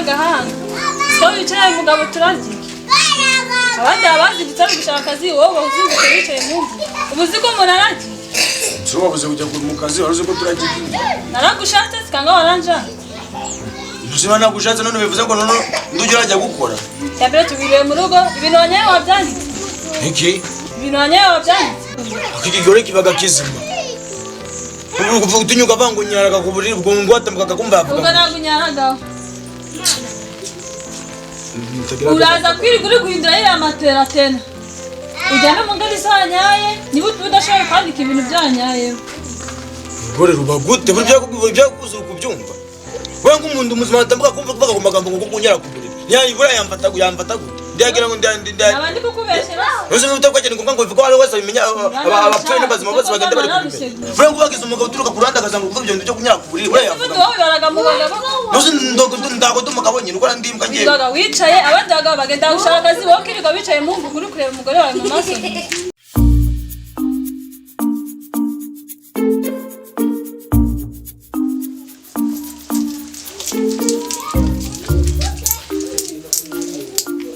Agahanga so wicaye mugabo turarya abandi baba bazindutse bari gushaka akazi, wowe uzindutse wicaye mu nzu, ubu uzi ko umuntu ararya? Si wabuze kujya mu kazi, wari uzi ko turarya iki? Naragushatse sikanga waranjana. Niba nagushatse none bivuze ngo none ndujya urajya gukora? Cya mbere tubiriwe mu rugo, ibintu wanyaye wabyanditse? Iki? Ibintu wanyaye wabyanditse? Iki kigore kibaga kizima. Ubu utinyuka avuga ngo nyaraga ku buriri, ubwo ngo watambukaga kumva yavuga. Ubwo ntabwo unyaragaho. Uraza kwirirwa uri guhindura iriya matera tena ujyane mu ngari zanyaye, niba udashoboye kwandika ibintu byanyayeho. Gore ruba gute? Buri byakuzuye kubyumva. Wewe nk'umuntu muzima watambuka kumva kuvuga ku magambo ngo kunyara ku buriri. Nyayibura yamfata yamfata gute? Ndagira ngo nda Abandi kukubeshyera. Uzi n'utabwa cyane ngo ngo bivuga wese abimenya, abapfuye n'abazima bose bagenda bari kubimenya. Vuga ngo bagize umugabo uturuka ku ruhande akazanga kuvuga ibyo bintu byo kunyara ku buriri, uriya yavuga. Ubundi wowe wibaraga mu bagabo. Uzi ndogo ndago ndumugabo nyine ukora ndimbwa ngiye. Wirirwaga wicaye, abandi bagabo bagenda gushaka akazi, wowe ukirirwa wicaye mu nzu uri kureba umugore wawe mu maso.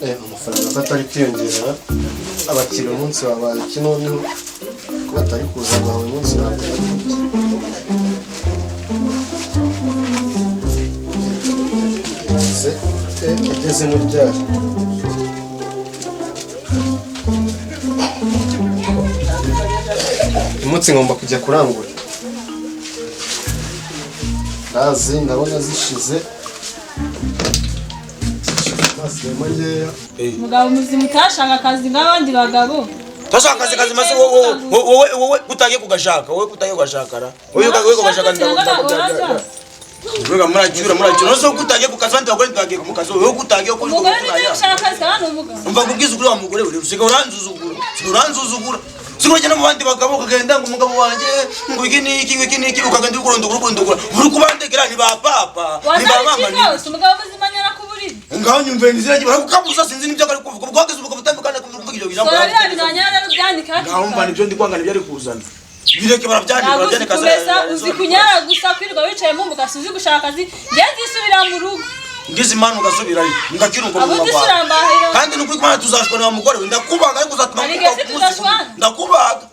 Amafaranga ko atari kwiyongera, abakiriya umunsi wabaye iki noneho ko batari kuza ngo buri munsi ntabwo bari kurya. Se ugeze mu ryari? Uyu munsi ngomba kujya kurangura ndazi ndabona zishize hasigayemo nkeya. Umugabo muzima utashaka akazi nk'abandi bagabo. Tashaka akazi kazima se wowe wowe wowe kutagiye kugashaka, wowe kutagiye kugashakara. Wowe wowe kugashaka ndago. Mbega muracyura muracyura nose kutagiye ku kazi, abandi bagore ntibagiye mu kazi, wowe kutagiye ko Umugore niwe gushaka akazi kandi umugabo. Umva kubwiza ukuri wa mugore we, usiga uranzuzugura, usiga uranzuzugura. Usiga uragenda mu bandi bagabo ukagenda ngo umugabo wanjye ngo iki n'iki ngo iki n'iki, ukagenda ukurondogora ukurondogora. Uri kubandegera ni ba papa, ni ba mama ni. Wazabicika umugabo muzima anyara ku buriri. Ngaho nyumve nizira barakukabuza sinzi n'ibyo ari kuvuga. Ubwo wageze umugabo utandukana kuvuga ibyo bijambo. Sora biriya bintu wanyara rero ubyandike hakiri Ngaho mva kare. nibyo ndi kwanga nibyo ari kuzana. Bireke barabyandika Ntabwo uzi barabyandika. kumesa, uzi kunyara gusa, kwirirwa wicaye mu mbuga, uzi gushaka akazi, njye nzisubira mu rugo. Ngize imana ugasubirayo ngakirunga mu Abo mabanga. ndisubira Kandi nukuri kumana tuzashwana wa mugore we, ndakubaga ariko uzatuma Hari igihe tudashwana. Ndakubaga.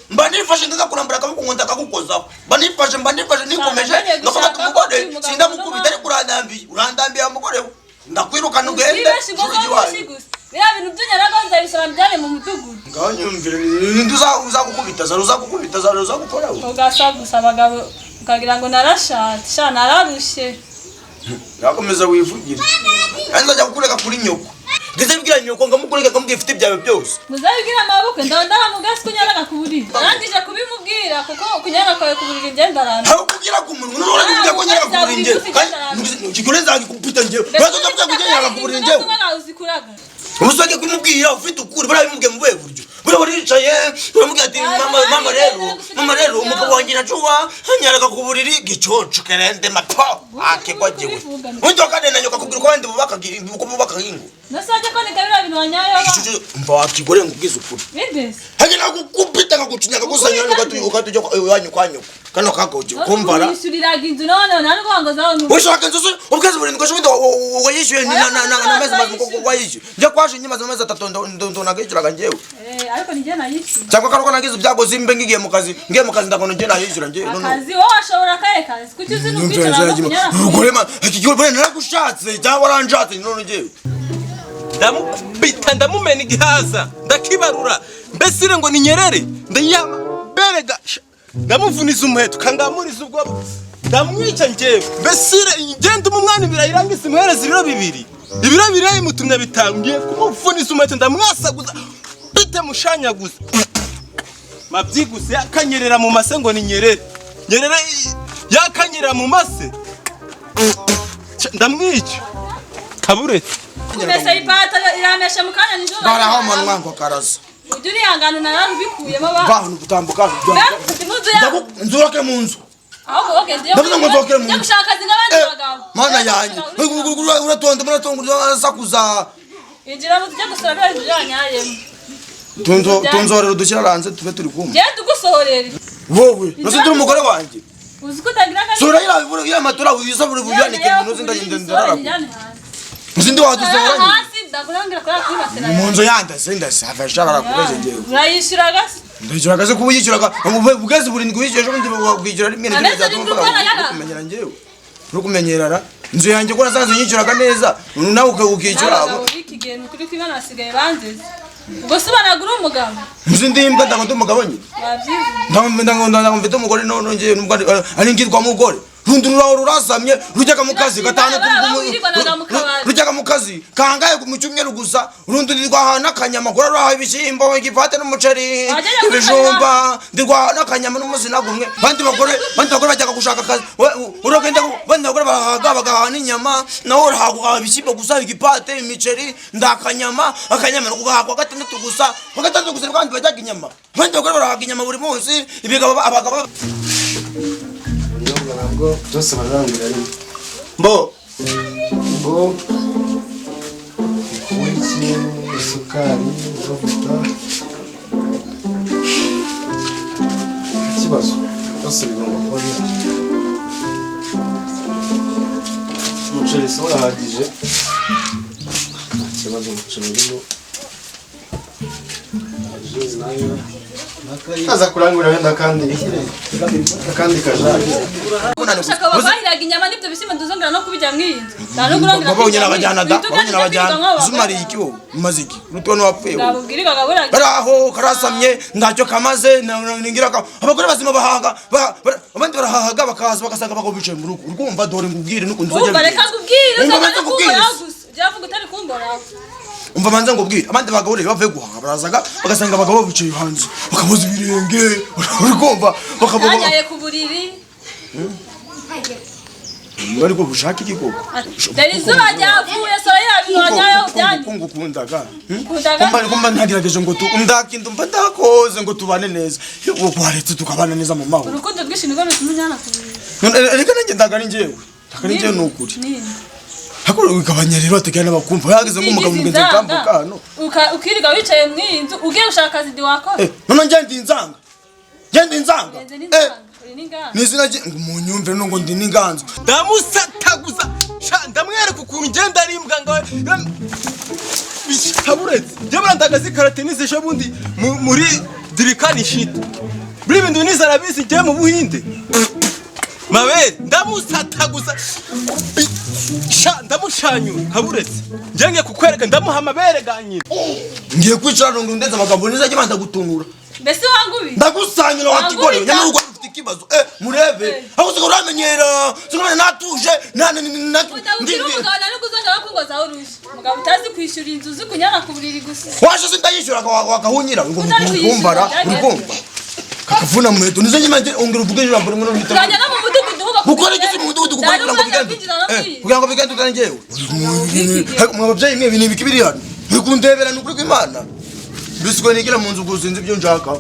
Mba nifashe ngakurambura akaboko ngo ndakagukozaho. Mba nifashe mba nifashe nikomeje Namenye ngafata gushaka umugore ko uyu mugabo sindamukubita ariko urandambiye urandambiye wa mugore we. Ndakwirukana ugende. Wibeshye ngo Urugi uzi iwanyu. gusa. Biriya bintu by'unyaraga nzabisora mbyare mu mudugudu. Ngaho nyumvire ninde uzagukubita zara uzagukubita zara uzagukora we. Ugasa gusa abagabo ukagira ngo narashatse, sha nararushye. Ngakomeza wivugire. Kandi nzajya kukureka kuri nyoko. Ngeze mbwira nyoko ngamukureka ngamubwira ifite ibyawe byose. Muzabibwira amaboko ndabona mugasi kunyaraga ku buriri. Narangije kubimubwira kuko kunyara kwawe ku buriri njye ndaranda. Ntabwo kubwira ku muntu none uravuga ko nyara ku buriri njyewe. Kandi ikigore nzagikupita njyewe. Uraza kuvuga ko nyara ku buriri njyewe. Uzikuraga. Umusore kumubwira ufite ukuri buriya bimubwiye mu buhe buryo? Buriya waricaye uramubwira ati mama mama rero mama rero umugabo wanjye nacuba anyaraga ku buriri gicoco kerende mapo akekwagiwe. Undi wakadenda nyoka kubwira uko abandi bubaka uko bubaka ingo. Nasajya ko nikabira ibintu wanyayo. Gicucu mva wakigore ngubwize ukuri. Bindese. Hage nakukupita nkagucinya nkakusanya ukatujya iwanyu kwa nyoko. Kano kagoje kumvara. Yishyuriraga inzu none nta ngo zawe nuko. Ushaka inzu se ubwezi burindwi ejo bundi wayishyuye na na na mezi mazi kuko wayishyuye. Njye kwaje nyuma z'amezi atatu ndo nagishuraga njyewe. Ariko ni njye nayishyuye. Cyangwa karuko nagize ibyago zimbe ngiye mu kazi ngiye mu kazi ndakono njye nayishyura njye. Akazi wowe washobora akahe kazi? Kuki uzi no kwicara no kunyara? Urugore ma iki gihe naragushhatse cyangwa waranshatse none njyewe. Ndamukubita ndamumena igihaza ndakibarura mbese ire ngo ni Nyerere ndayama berega ndamuvuniza umuheto kangamuriza ubwoba ndamwica njyewe mbese ire ngenda umwana ibirayi irangise imuhereza ibiro bibiri ibiro bibiri yabimutumye bitanu ngiye kumuvuniza umuheto ndamwasaguza bite mushanyaguza mabyiguse yakanyerera mu mase ngo ni Nyerere Nyerere yakanyerera mu mase ndamwica kaburetse. Kumesa ipataro iramesha mu kanya nijoro. Baraho mwango karaza. Ujye urihangana nararubikuyemo ba. Baho nukutambuka. Nzurake mu nzu. Ahubwo wowe Ndavuze ngo nzokere mu nzu. Njye gushaka akazi nk'abandi bagabo. Mana yanjye. Uratonda muratonda urasakuza. Injira mu tujye gusura biriya bintu byanyayemo. Tunzorera udushyira hanze tube turi kumwe. Njye tugusohorere. Wowe, nose turi umugore wanjye. Uzi ko utagira akazi. Sura ira ira matora uyiza buri buyanike munoze ndagenda ndarara. Nzindi wadusahoranye. Hasi ndakurangira kuri kuri matera. Mu nzu yandase ndasafasha barakubeze ngewe. Urayishyura gase. Ndishyura gase kuba uyishyuraga ubwezi burindwi wishyura ejo bundi wakwishyura rimwe na rimwe byatuma kumenyera ngewe. Uri kumenyerara inzu yanjye ko nasanze nyishyuraga neza nawe ukishyura. Abagabo b'iki gihe ni ukuri kw'Imana basigaye banziza. Ubwo se banagura umugabo? Nzi ndi imbwa ntabwo ndi umugabo nyine. Wabyivuze. Ntabwo mfite umugore none ngewe nubwo ari ngirwa mugore. Rundi ruraho rurasamye rujyaga mu kazi gatanu rujyaga mu kazi kangaye mu cyumweru gusa urundi rwahawe n'akanyama kora rurahawe ibishyimbo igipate n'umuceri ibijumba ndirwahawe n'akanyama n'umusina gumwe bandi bagore bajyaga gushaka akazi uragenda bandi bagore barahaga bagahaha n'inyama nawe urahaga ibishyimbo gusa igipate imiceri ndakanyama akanyama kugahaga gatandatu gusa kwa gatandatu gusa kandi bajyaga inyama bandi bagore barahaga inyama buri munsi ibigabo abagabo ntabwo byose barangira rimwe mbo mbo iki isukari amavuta ikibazo byose bigomba kuba bihari umuceri si urahagije nta kibazo umuceri urimo aza kurangura wenda kandi kajage Ushaka bahiraga inyama n'ibyo bishyimbo nduzongera no kubijya mw'iyi nzu. Nta no kurangura. Babonye n'abajyana da, babonye n'abajyana. Zumari iki wowe? Umaze iki? Urutwe wapfuye wowe. Nabubwirwa gabura. Baraho karasamye ntacyo kamaze ningira ka. Abagore bazima bahaga, abandi barahaga bakaza bagasanga abagabo bicaye mu rugo. Urumva dore ngubwire nuko nzajya. Umva reka ngubwire, uzaza kumbora gusa. Ujya utari kumbora. Umva manza ngubwire, abandi bagabo rero bavuye guhaha barazaga bagasanga abagabo bicaye hanze. Bakaboza ibirenge. Uri kumva bakaboza. Nanyaye ku buriri. Bari ko bushaka iki koko? Dore izuba ryavuye sora yabintu byanyu. Kungukundaga. Kumba ntagerageje ngo ndakinda umva ndakoze ngo tubane neza. Waretse tukabana neza mu mahoro. Urukundo rwinshi nirwo rutuma unjyana ku buriri. Reka nanjye ndagana njyewe. Ndagana njyewe ni ukuri. Hakuru ukabanya rero ategana n'abakumva yageze nk'umugabo mugenzi utambuka hano. Ukiriga wicaye mu iyi nzu ugiye gushaka akazi ndi wakora. None njye ndi inzanga. Njye ndi inzanga. Nizina munyumve nungo ndi n'inganzo. Ndamusataguza ndamwereka ukuntu ngenda ari imbwa ngo haburetse njye barandagaza karate nizisho bundi muri dirikani shit buri bintu nizarabizi njye mu Buhinde mabere ndamusataguza ndamushanyura haburetse njye ngiye kukwereka ndamuha amabere ganyina ngiye kwicara nungo ndeze amagambo nizajye banda gutunura mbese wangubi ndagusanyura wakigore nyamara urwo ufite ikibazo murebe aho usigaye uramenyera usigaye natuje umugabo utazi kwishyura inzu uzi kunyara ku buriri gusa waje se ndayishyura wakahunyira ngo kumvara uri kumva kakavuna muheto nizo nyuma ongera uvuge ijambo rimwe n'urita tukajya no mu mudugudu gukora iki mu mudugudu gukora kugira ngo bigende kugira ngo bigende utari njyewe mwa babyeyi mwe ibintu biki biri hano muri kundebera ni ukuri kw'Imana biswe nigira mu nzu gusa sinzi ibyo nshaka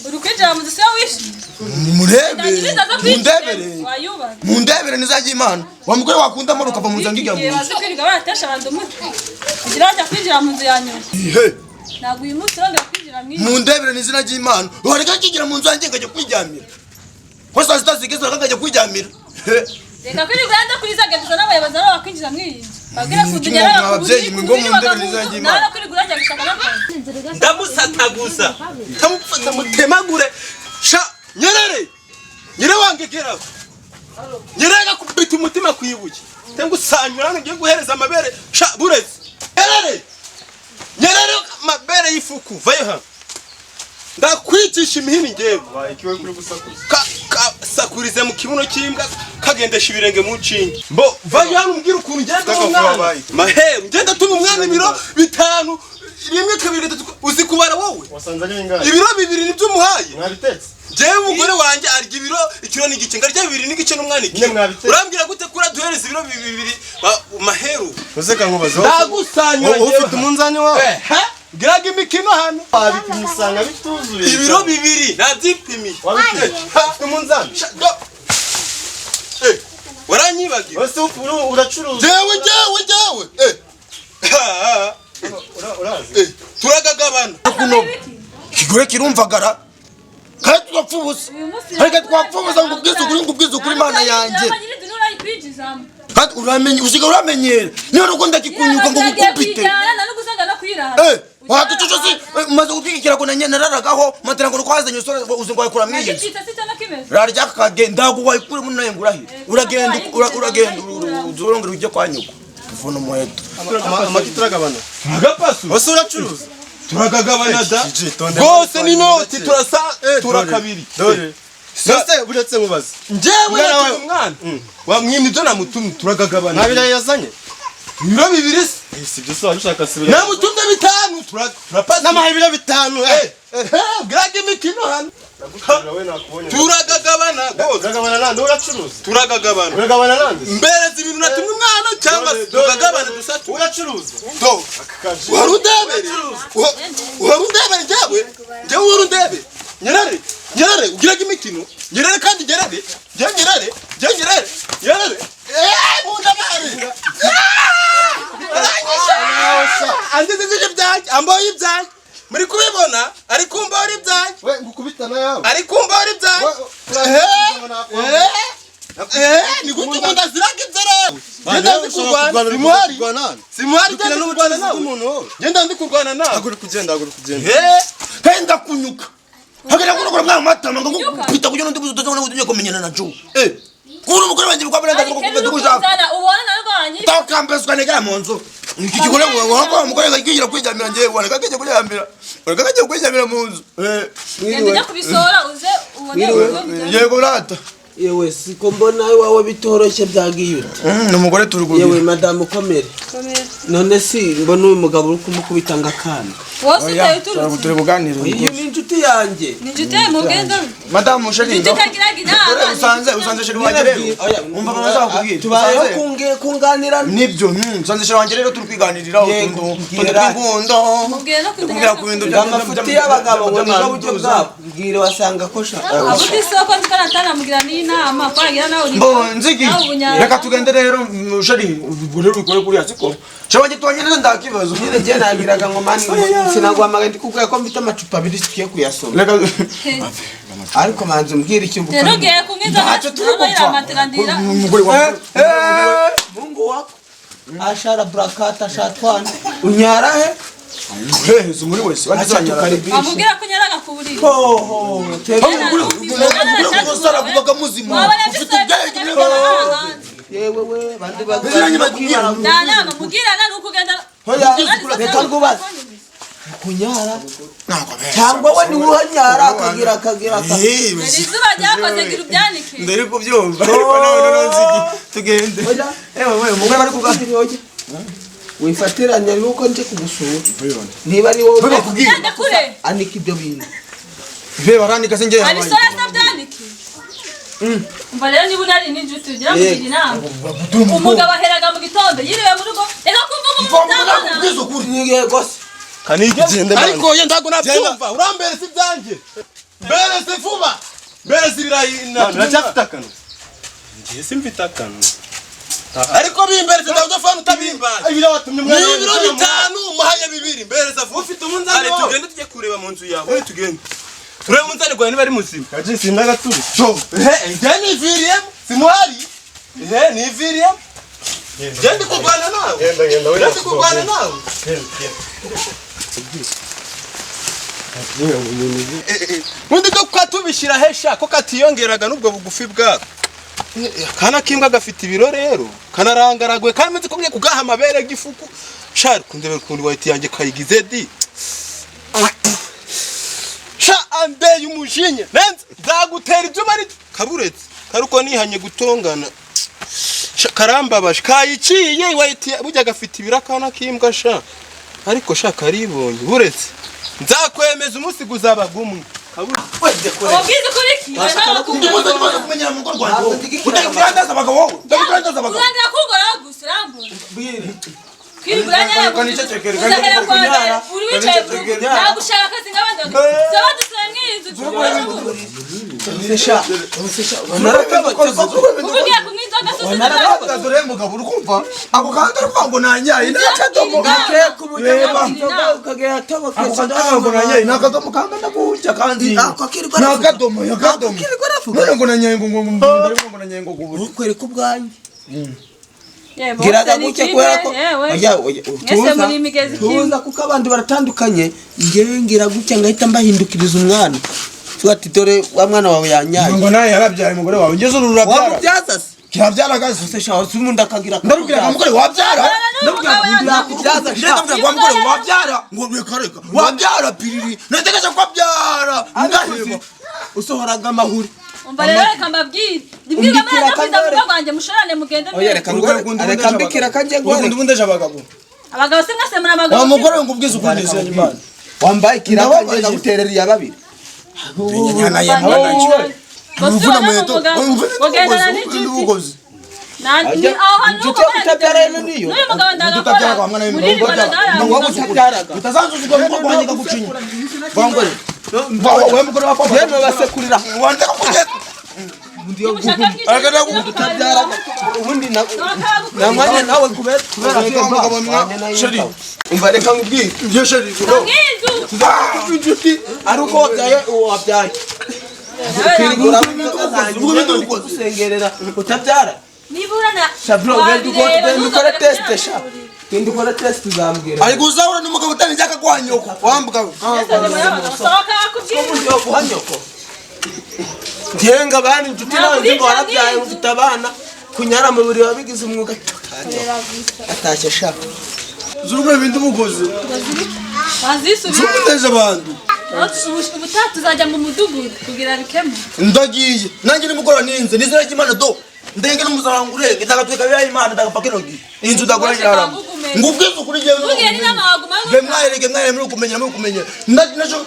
uri kwinjira mu nzu se wishyuye murebe mundebere mundebere nizajya Imana wa mugore wakunda amara ukava mu nzu ngigira mu nzu bazi kwirirwa baratesha abantu umutwe kugira bajya kwinjira mu nzu ya nyuma ntabwo uyu munsi urongera kwinjira mu nzu mundebere n'izina ry'Imana wareka kigira mu nzu yanjye ngajya kwiryamira ko saa sita zigeze ngajya kwiryamira reka kwirirwa yenda kuri za gusa n'abayobozi nabo bakwinjiza mu iyi nzu babwira kutugera ababyeyi mwe ngo mundebere n'izina ry'Imana nawe kwirirwa urajya gushaka n'akazi ndamusataguza ndamufata mutemagure sha Nyerere nyere wange geraho nyerere gakubita umutima kwibuye tengusanyura hano ngiye guhereza amabere sha burezi nyerere nyerere amabere y'ifuku vayo hano ndakwicisha imihini ngewe sakurize mu kibuno cy'imbwa kagendesha ibirenge mu nshinge mbo vayo hano umbwire ukuntu ngenda umwana maheru ngenda tuma umwana ibiro 5 rimwe kabiri gatatu uzi kubara wowe wasanze ari bingahe ibiro 2 nibyo umuhaye mwabitetse jewe umugore wanjye arya ibiro ikiro n'igice ngarya 2 n'igice n'umwana iki urambwira gute kura duhereza ibiro 2 maheru uzeka nkubaza ndagusanyura wowe ufite umunzani wawe giraga imikino hano wabipimye usanga bituzuye ibiro 2 nabyipimiye wabipimye ufite umunzani waranyibagiwe wese uracuruza jewe jewe urazi turagagabana kigore kirumvagara kandi twapfa ubusa reka twapfa ubusa ngo ubwize ukuri ngo ubwize ukuri Imana yanjye Kandi uramenye usiga uramenyera niba nuko ndakikunyuka ngo ngukubite. Eh, waducucu si maze gutwikira ko nanye nararagaho matera ngo kwazanye usore uzi ngo wayikura mwiyi nzu. Rarya kagenda ngo wayikure muri nayo ngurahira. Uragenda uragenda urongera ujye kwa nyoko. Uvuna umuheto. Amagi turagabana. Turagapasu. Ose uracuruza? Turagagabana da. Gigi, tonde. Rwose n'inoti turasa turakabiri. Dore. Sose uretse nkubaze. Njyewe Mwana natumye wawe. umwana. Wamwimye ibyo namutumye turagagabana. Nta birayi yazanye? Ibiro bibiri se. Si ibyo se wabishaka si ibirayi. Namutumye 5 turapasa. Namuhaye ibiro 5. Bwiraga imikino hano. We nakubonye. Turagagabana rwose. Uragabana nande uracuruza? Turagagabana. Uragabana nande? Mbereza ibintu natumye umwana cyangwa se tugagabana dusatu. Uracuruza? Do. Wari undebere. Wari undebere njyewe. Njyewe wari undebere. Nyerere. Nyerere ugiraga imikino. Nyerere kandi nyerere. Njye nyerere. Njye nyerere. Nyerere. Mundabare. Aranyisha. Anzize ibyanjye. Amboye ibyanjye. Muri kubibona ari kumba uri ibyanjye. We ngukubita na yawe. Ari kumba uri ibyanjye. Ni gute umuntu aziraga ibyo rero? Ngenda ndi kurwana. Simuhari. Simuhari ngenda ndi kurwana nawe. Ngenda ndi kurwana nawe. Haguruka ugenda, haguruka ugenda. Kandi ndakunyuka. Hagera kurokora mwana matama ngo ngukubita kugira ngo ndibuzutazabona ngo tujye kumenyana na Joe. Kuri umugore wanjye bikwabira ndakunyuka kugushaka. Takambeswa nega mu nzu. Iki gikore ngo ngo umugore ngakigira kwijamira ngiye bwana kakije kujamira. Kakije kwijamira mu nzu. Genda kubisora uze ubone. Yego rata. Yewe siko mbona iwawe bitoroshye byagiye ute. Ni umugore turi Yewe kubira. madamu komere. None si mbona uyu mugabo uri kumukubita ngo akana. Wose utaye uturutse. Turi kuganira. Iyi ni inshuti yanjye. Ni inshuti yawe mugenda. Madamu Sheri. Inshuti itagiraga inama. Usanze Sheri wanjye rero. Umva mama azakubwira. Tubayeho kunganirana. Nibyo, usanze Sheri wanjye rero turi kwiganirira utuntu tw'ingundo. Kubwira ku bintu Amafuti y'abagabo ngo nibwo buryo bwabo. Mbwira wasanga ko shaka. Abuti isoko nzikanatana mugira n'inama kwagira nawe uri. Mbo nzigi. Reka tugende rero Sheri ubwo rero ukore kuri asiko. Sheri wanjye twanye neza ndakibazo. Nyine njye nagiraga ngo mani sinaguhamagaye ndikubwira ko mfite amacupa abiri sikiye kuyasoma. Reka Ariko manzi umbwira icyo Rero ugiye kumwiza Ntacyo turi gupfa. Umugore wawe. Mungu wako. Ashara brakata shatwana. Unyara he? Hehe muri wese wazanyara. Amubwira ko nyaraga ku buriri. Ho Umugore kubaga muzima. Ufite ubwenge. Yewe we bandi bagwa. Nana mubwira nuko ugenda. Hoya reka ngubaze. Kunyara cyangwa we ni uhanyara akagira akagira. Izuba ryakoze gira ubyanike. Ndari kubyumva ariko nawe none nzigi tugende. Ewe we umugore bari kuganira oya. Wifatiranya yuko nje kugusura. Niba ari wowe bakubwira. Anika ibyo bintu. Be baranika se ngiye. Abisora sabyanike. Umva rero niba unari n'injuti ugira mugira inama. Umugabo aheraga mu gitondo yiriwe mu rugo reka kumva umugabo ukuri. Yego se. Kanigende ariko ye ndago nabyumva uramberese ibyanjye. Mberese vuba. Mberese ibirayi na Uracyafite akantu? Ngiye simfite akantu. Ariko bimberese ndago fana utabimbaye. Ibiro watumye umwana. Ni ibiro 5 umuhaye 2 mbereza vuba. Ufite umunzani wawe. Tugende tujye kureba mu nzu yawe. Tugende. Turebe umunzani gwawe niba ari muzima. Kaji sindagaturi. Njye niviriyemo simuhari. Niviriyemo. Njye ndi kurwana nawe. Genda genda we. Ndi kurwana nawe. Undi do katubishira hesha ko katiyongeraga nubwo bugufi bwako. Kana kimbwa gafite ibiro rero kanarangaragwe kandi ko ngiye kugaha amabere gifuku. Shari kundebera kundi white yanjye kayigize di. Sha ambeye umujinya. Nenze nzagutera ibyuma ari kaburetse. Karuko nihanye gutongana. Karambabaje kayiciye white burya gafite ibiro kana kimbwa sha. Ariko sha karibonye buretse. Nzakwemeza umunsi guzaba gumwe. Wende kure. Ubwize kuri iki? Ndimuze kumenyera mu rugo rwanjye. Utakurandaza abagabo wowe. Utakurandaza abagabo. Urangira kugora gusa urambona. Kwigura nyara. Uzahera kwa mbere uri wicaye mu rugo. Nagushaka akazi nk'abandi bagabo. Zaba dusura mw'iyi nzu. Sha. Uvugiye kunywa inzoga zose. Dore mugabo uri kumva ako kantu ari kuvuga ngo nanyaye ni akadomo. Gakeka uburyo ukagera Ako kantu ari kuvuga ngo nanyaye ni akadomo kangana gutya kandi ni akadomo akadomo. None ngo nanyaye ngo ngo ngo ngo nanyaye ngo ngo ukwereka ubwanjye. Yewe, Ngiraga bose ni gutya kimwe, kubera ko yewe. oya oya Mwese tuza muri imigezi kimwe. tuza kuko abantu baratandukanye. Ngewe ngira gutya ngahita mbahindukiriza umwana, tuvuga ati dore wa mwana wawe yanyaye. Ngo nawe yarabyaye umugore wawe ngeze uru urabyara. Wamubyaza se? Kirabyara gaze. Se shaho se umuntu akagira Ndarubwira ngo mugore wabyara. Ndabwira Ndakubyaza sha. Ndabwira ngo mugore wabyara, ngo reka reka wabyara piriri nategereje ko abyara ndaheba. Usohoraga amahuri. Umva rero, reka mbabwire, nibwirwa Umbikira mwana kwiza akagare. mu rugo rwanjye, mushorane mugende Oya, mwese. reka ngore, reka mbikira kanjye ngore. Urukundo ubundeje abagabo. Abagabo se mwese muri abagabo? Wa mugore we, ngo ubwize ukuri ndizeye Imana. Wambaye ikiraka Ndababaye. ngenda guterera iya babiri. Nyana ya Bose muheto. ugendana n'inshuti. Aho hantu Inshuti yo kutabyara rero niyo. N'uyu mugabo Utabyara kwa ndagakora mwana muri iri w'imugabo. Ngo utabyaraga. Utazanzuzwa mu rwanjye kagucinya. Bangore. Wewe mugore wa papa. Yemwe basekurira. Wandeka kugeza. Utabyaraga ubundi na na mwanya nawe kubera Umugabo mwa sheri. Umva, reka nkubwire. Ibyo sheri. Tuzakuba inshuti ari uko wabyaye uwo wabyaye. Kwirigura gusengerera utabyara. Niburana. Sha bro, genda ukore test sha, genda ukore test uzambwira. Ari kuzahura n'umugabo utarinze akakwanyoko. Wambuka. Sohoka akubwira. Uburyo guha nyoko ngenga abandi inshuti nawe nzi ngo warabyaye ufite abana, kunyara mu buriri wabigize umwuga, atashye sha. Zurugwe bintu bukoze. Wazisubira. Zumuteje abantu. Ubutaha tuzajya mu mudugudu kugira bikemure. Ndagiye. Nanjye nimugora ninze nizera ry'Imana do. Ndenge n'umuzarangure ndagatwika biya Imana ndagapaka inogi. Inzu ndagora nyarama. Ngubwize ukuri jewe. Ntugire n'inama waguma. Ge mwaherege mwahere muri kumenyera muri kumenyera. Najo